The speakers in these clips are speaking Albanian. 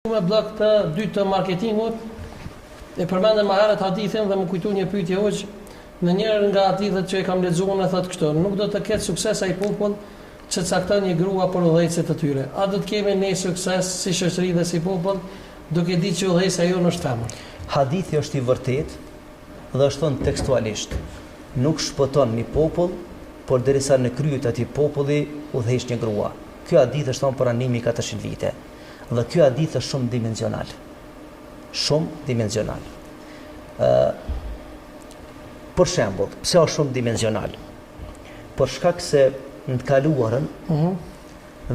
Me bllok të dytë të marketingut, e përmendëm më herët hadithin dhe m'u kujtu një pyetje hoxhë, në njërin nga hadithet që e kam lexuar unë thotë kështu, nuk do të ketë sukses ai popull që cakton një grua për udhëheqëse të tyre. A do të kemi ne sukses si shoqëri dhe si popull, duke ditë që udhëheqësja jonë është femër? Hadithi është i vërtetë dhe është thënë tekstualisht, nuk shpëton një popull, përderisa në krye të atij populli udhëheq një grua. Ky hadith është thënë para 1400 vite. Dhe ky hadith është shumë dimenzional. Shumë dimenzional. Ë për shembull, pse është shumë dimenzional? Për shkak se në të kaluarën, mm -hmm.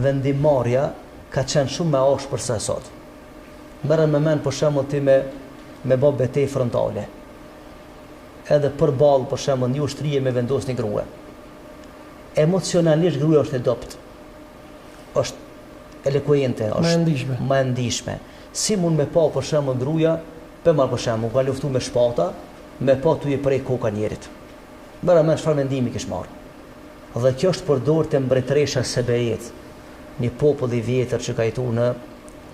vendimmarrja ka qenë shumë më e ashpër se sot. Merre me mend për shembull ti me me bë betejë frontale. Edhe përballë për shembull një ushtrie me vendos një grua. Emocionalisht gruaja është e dobët. Është elokuente, është më e ndishme. Më e ndishme. Si mund me pa për shembull gruaja, pe marr për shembull, ka luftu me shpata, me pa tu i pre koka njerit. Merre me çfarë mendimi kish marr. Dhe kjo është përdorë te mbretëresha Sebeet, një popull i vjetër që ka jetu në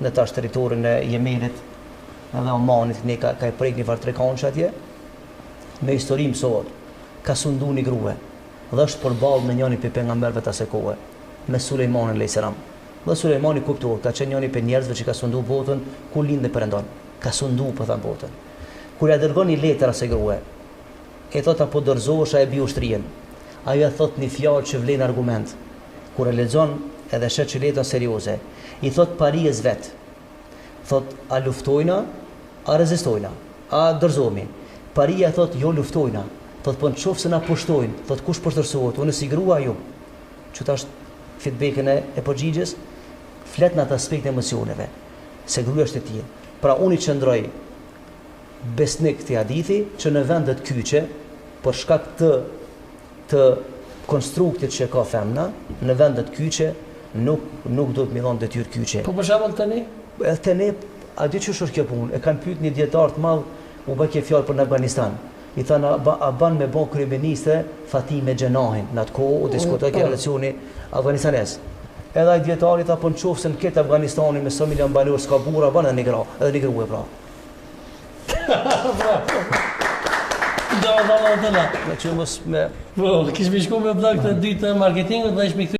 në tash territorin e Jemenit edhe Omanit, ne ka, ka e prek një farë trekançe atje, me histori mësohet, ka sundu një grue, dhe është përballë me njërin prej pejgamberëve të asaj kohe, me Sulejmanin alejhi selam. Dhe Sulejmani kuptohet, ka qenë njëri prej njerëzve që ka sundu botën ku lind dhe perëndon. Ka sundu, po them botën. Kur ja dërgon një letër asaj grue, e thotë a po dorëzohesh a e bi ushtrinë. Ajo e thotë një fjalë që vlen argument. Kur e lexon edhe sheh që letra serioze, i thotë parijës vet. Thotë a luftojna, a rezistojna, a dorëzohemi. Parija thotë jo luftojna. Thotë po në qoftë se na pushtojnë, thotë kush poshtërsohet, unë si grua a ju. Që tash feedback-in e, e përgjigjes, flet në atë aspekt e emocioneve, se gruaja është e tillë. Pra unë i qëndroj besnik këtij hadithi që në vendet kyçe, për shkak të të konstruktit që ka femna, në vendet kyçe nuk nuk duhet me dhënë detyrë kyçe. Po për shembull te ne? Edhe te ne, a di qysh është kjo punë? E kanë pyet një dietar të madh, u bëke fjalë për në Afganistan. I thanë a, ba, a ban me bo kryeministre Fatime Xhenahin, në atë kohë u diskutoi ke revolucioni afganistanez. Edhe ai dietari tha po në qoftë se në këtë Afganistanin me sa milion banorë s'ka burra, ban edhe një gra, edhe një grua pra. Do do do do. Me që mos me Po, kishmi shku me bllok të dytë të marketingut dhe ishmi kthy.